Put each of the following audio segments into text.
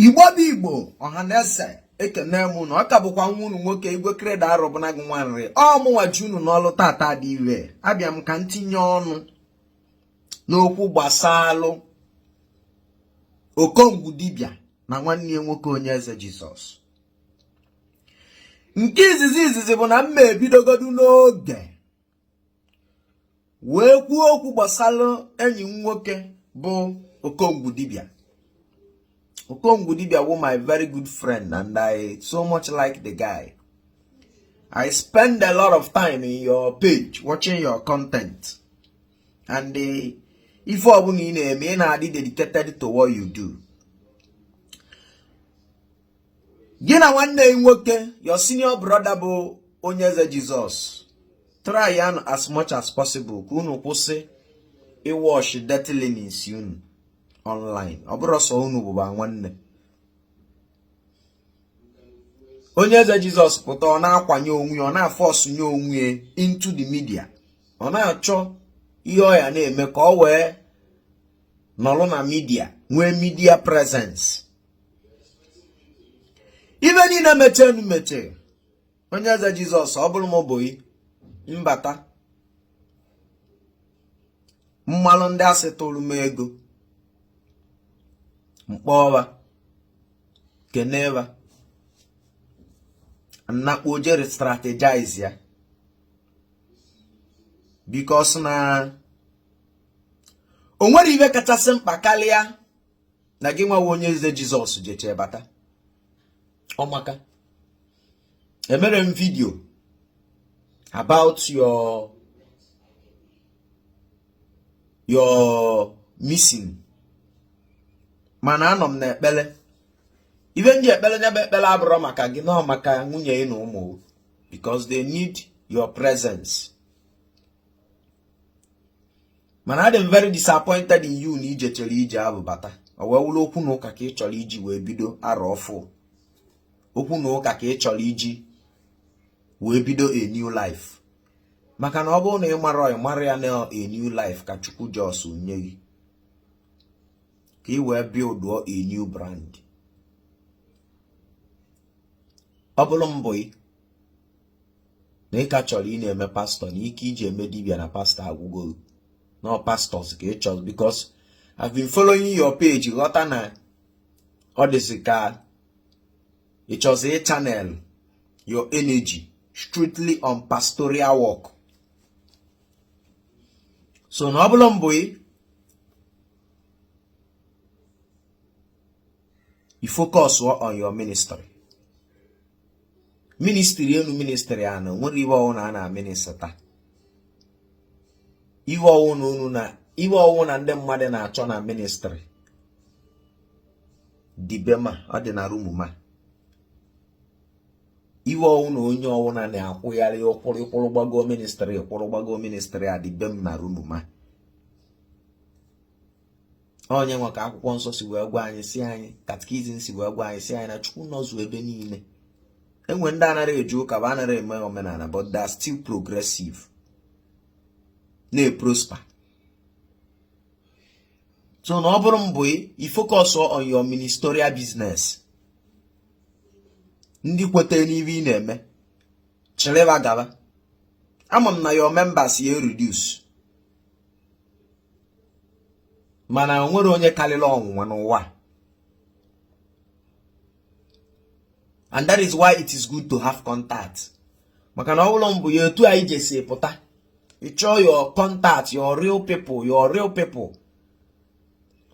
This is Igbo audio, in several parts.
Igbo bụ Igbo, ọha na eze, ekene m unu. Ọ ka bụkwa nwa unu nwoke, Igwe Credo Arọbụnagụ Nwanri. Ọ mụnwa ji unu n'ọlụ tata dị ire. Abịa m ka m tinye ọnụ n'okwu gbasalụ Okongwu dibịa na nwanne ya nwoke Onye Eze Jizọs. Nke izizi izizi bụ na m ma ebidogodu n'oge wee kwuo okwu gbasara enyi m nwoke bụ Okongwu dibịa. Okongwu dibịa wụ my very good friend and I so much like the guy. I spend a lot of time in your page watching your content, and ife ọbụla ị na-eme, ị na-adị dedicated to what you do. Gị na nwanne gị nwoke, your senior brother bụ Onye Eze Jizọs, try ya as much as possible ka unu kwụsị ịwash dirty linens unu online. Ọ bụrọ sọ unu bụba nwanne. Onye Eze Jizọs pụta, ọ na-akwanye onwe ya, ọ na-afọsụnye onwe ya into the media, ọ na-achọ ihe ọ ya na-eme ka ọ wee nọrọ na media, nwee media presence. Ife niile mechenu meche, Onye Eze Jizọs, ọ bụrụ m bụ gị, m bata m malụ ndị asị tụrụ m ego, m kpọọ va, kene va, nnakpo jere strategize ya, because na o nwere ife kachasị mkpa karịa na gị nwa Onye Eze Jizọs jechee bata. Ọmaka emere m video about your missing, mana anọ m na ekpele. Ife m ji ekpele nya bụ ekpele abụrọ maka gị, nọ maka nwunye gị na ụmụ, because they need your presence. Mana adị m very disappointed in you na i jechere ije abụ bata, o wee wụrụ okwu na ụka ka ị chọrọ iji wee bido arọ ọfụ, okwu na ụka ka ị chọrọ iji wee bido a new life. Maka na ọ bụrụ na ị mara, ị mara ya na a new life ka Chukwu just nye gị ka ị wee build a new brand. Ọ bụrụ m bụ ị na ị ka chọrọ ị na-eme pastọ, na ike iji eme dibịa na pastọ agwụgo, no pastors ka ị chọrọ, because I've been following your page, ghọta na ọ dịzị ka ị chọzi channel your energy strictly on pastoral work. So na ọ bụrụ m bụ ị, you focus on your ministry. Ministry enu, ministry ana, nwere ive ọwụna a na-aminister, ive ọwụna unu na ive ọwụna ndị mmadụ na-achọ na ministry dịbe ma ọ dị na room ma ive ọwụna onye ọwụna na-akwụgharị ụkwụrụ ịkwụrụ gbago ministry, kwụrụ gbago ministry adịbe m na room ma onye nwe ka akwụkwọ nsọ si wee gwa anyị, si anyị catechism si wee gwa anyị, si anyị na Chukwu nọzu ebe niile. Enwe ndị anara eje ụka bụ anara eme omenala, but they are still progressive, na-eprosper. So na ọ bụrụ m bụ ị, focus on your ministerial business. Ndị kweta n'ive ị na-eme, chịrịba gaba. Ama m na your members ya reduce, mana o nwere onye karịrị ọnwụnwa n'ụwa, and that is why it is good to have contact. Maka na ọ bụrụ m bụ ya, etu anyị jesi pụta, ị chọọ your contact, your real people, your real people,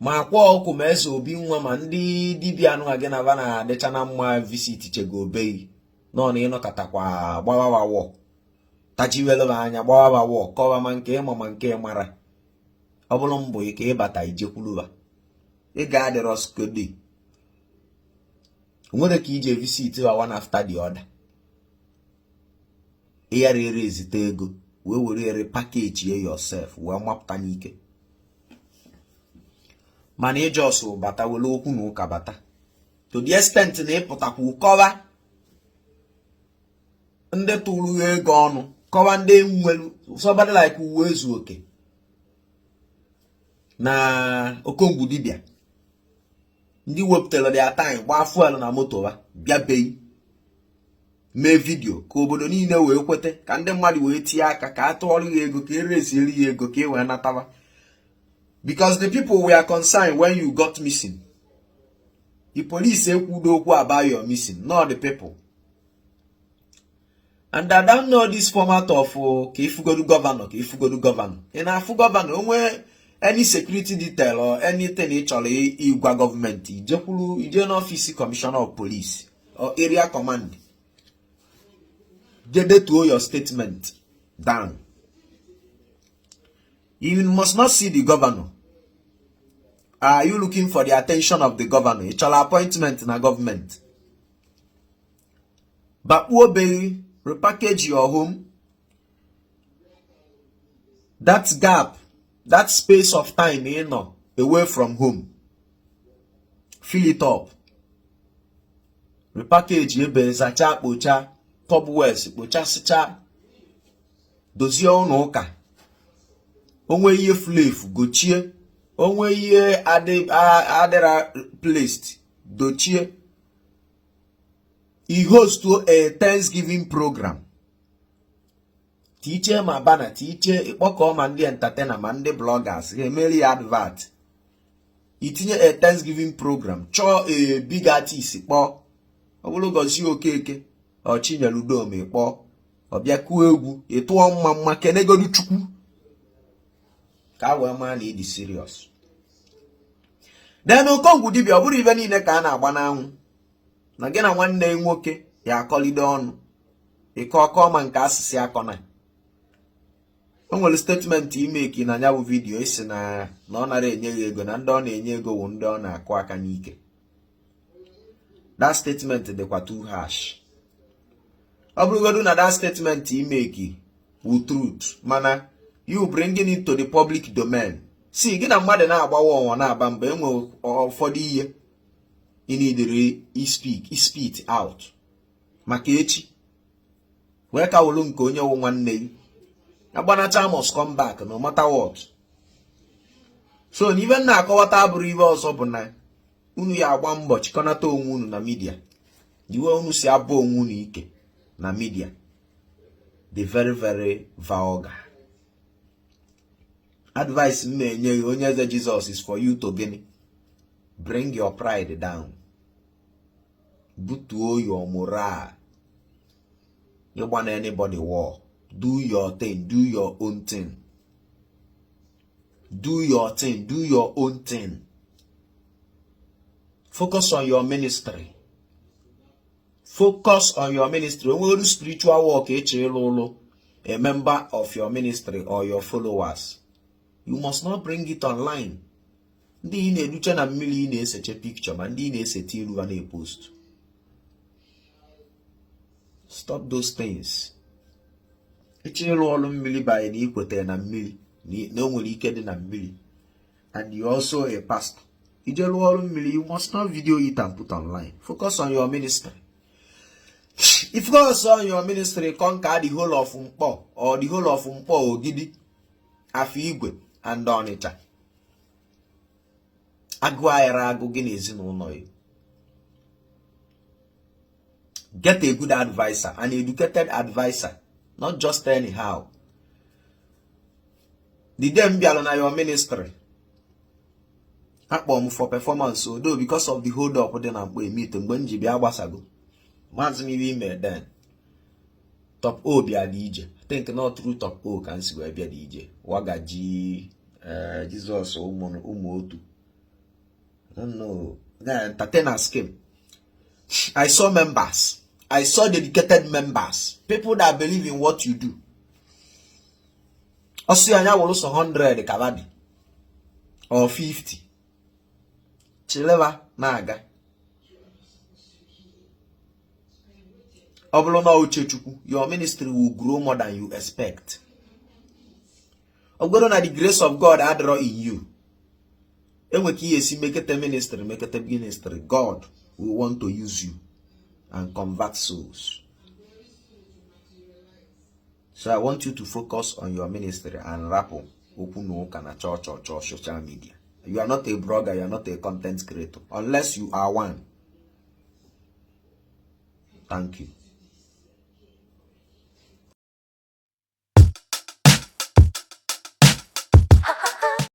ma Akwa Ọkụkọ, ma Eze Obi nwa, ma ndị dibịa anụ gị na va na-adịcha na mma, visit chego obeghị nọ na ịnọkọtakwa gbawawa wọ tachiwere anya, gbawawa wọ kọwa ma nke ịma ma nke mara. Ọ bụrụ m bụ ka ịbata ijekwuluba, ị ga-adịrọ skodi nwere ka ije visit ha one after the other, ịghara ere ezite ego wee were ere package yourself wee mapụta n'ike. Mana ị just bata were okwu na ụka bata to the extent na ịpụtakwa kọwa ndị tụrụ ego ọnụ, kọwa ndị nwere somebody like Uwaezuoke na Okongwu dibịa. Ndị wepụtara their time, gbaa fuel na moto ha, bịa beghị mee video ka obodo niile wee kwete, ka ndị mmadụ wee tinye aka, ka a tụọrọ ya ego, ka eresieri ya ego, ka e wee nataba, because the people were concerned when you got missing. The police ekwudo okwu about your missing, not the people. And I don't know this format of ka ifugodu governor, ka ifugodu governor. Ị na-afụ governor onwe any security detail or anything ị chọrọ ịgwa gọọmenti, ijekwuru, ije n'office commissioner of police or area command, je detuo your statement down. You must not see the governor. Are you looking for the attention of the governor? Ị chọrọ appointment na gọọmenti? Bakpuo beghị, repackage your home. That gap, that space of time ị nọ away from home, fill it up. Repackage ebe, zacha, kpocha cobwebs, kpochasịcha, dozie ụlọ ụka. Onwe ihe furu efu, gochie. Onwe ihe adịra placed, dochie. I host a Thanksgiving program, tiche ma bana, tiche, ịkpọkọọ ma ndị entertainer ma ndị bloggers ha emeri ya advert. Itinye a Thanksgiving program, chọọ a big artist, kpọọ. Ọ bụrụ Gozie Okeke ọ Chinyere Udoma, ịkpọọ, ọ bịa kụọ egwu, ịtụọ mma mma, kenegodu Chukwu ka a wee maa na ịdị serious. Then Okongwu dibịa, ọ bụrụ ibe niile ka a na-agba n'anwụ na gị na nwanne nwoke ya akọlide ọnụ, ịkọ ọkọ ma nke asịsị akọ na o nwere statement imeki na ya bụ video, isi na ọ nara enye ya ego, na ndị ọ na-enye ego wụ ndị ọ na-akụ aka n'ike. That statement dịkwa too harsh. Ọ bụrụgodu na that statement imeki wụ truth, mana you bringing it to the public domain, si gị na mmadụ na-agbawa ọnwa na-aba mgbe enwe ụfọdụ ihe ị nidiri speak out maka echi wee ka wụrụ nke onye wụ nwanne gị agbanacha must come back no matter what. So na ibe m na-akọwata abụrụ ibe ọzọ bụ na unu ya agba mbọ chịkọnata onwe unu na media. Iwe unu si abụ onwe unu ike na media dị very very vulgar. Advice m na-enye gị, onye eze Jesus, is for you to gịnị? Bring your pride down, butuo your morale. Ịgba na anybody war, do your thing, do your own thing, do your thing, do your own thing. Focus on your ministry, focus on your ministry. Onwere spiritual work eche ịlụ ụlụ, a member of your ministry or your followers, you must not bring it online. Ndị ị na-eduche na mmiri, ị na-eseche picture, ma ndị ị na-esete iru ha na-epost, stop those things. Ịchọ ịrụ ọrụ mmiri banye na ikwetara na mmiri, na o nwere ike dị na mmiri, and you also a pastor, ije rụọ ọrụ mmiri, you must not video it and put online. Focus on your ministry. If focus on your ministry, conquer the whole of Nkpor or the whole of Nkpor, Ogidi, Afọ Igwe and Onitsha, agụ aghara agụ gị na ezinụlọ ya. Get a good advisor, an educated advisor, not just anyhow. The day m bịara na your ministry, akpọ m for performance, although because of the hold up dị na Mkpọ emit, mgbe m ji bịa gbasago maazị m ibe ime. Then Top O bịa dị ije. I think not through Top O ka m si wee bịa dị ije wagaji Jizọs ụmụ otu. I don't know. The entertainers came. I saw members. I saw dedicated members. People that believe in what you do. Ọsị anya wụrụ sọ 100 kabadi or 50. Chileva na-aga. Ọ bụrụ na uche Chukwu, your ministry will grow more than you expect. Ọ bụrụ na the grace of God adịrọ in you, enwe ka ihe esi mekete ministry, mekete ministry, God will want to use you and convert souls. So I want you to focus on your ministry and rapụ okwu na ụka na chọọ chọọ chọọ social media. You are not a blogger, you are not a content creator, unless you are one. Thank you.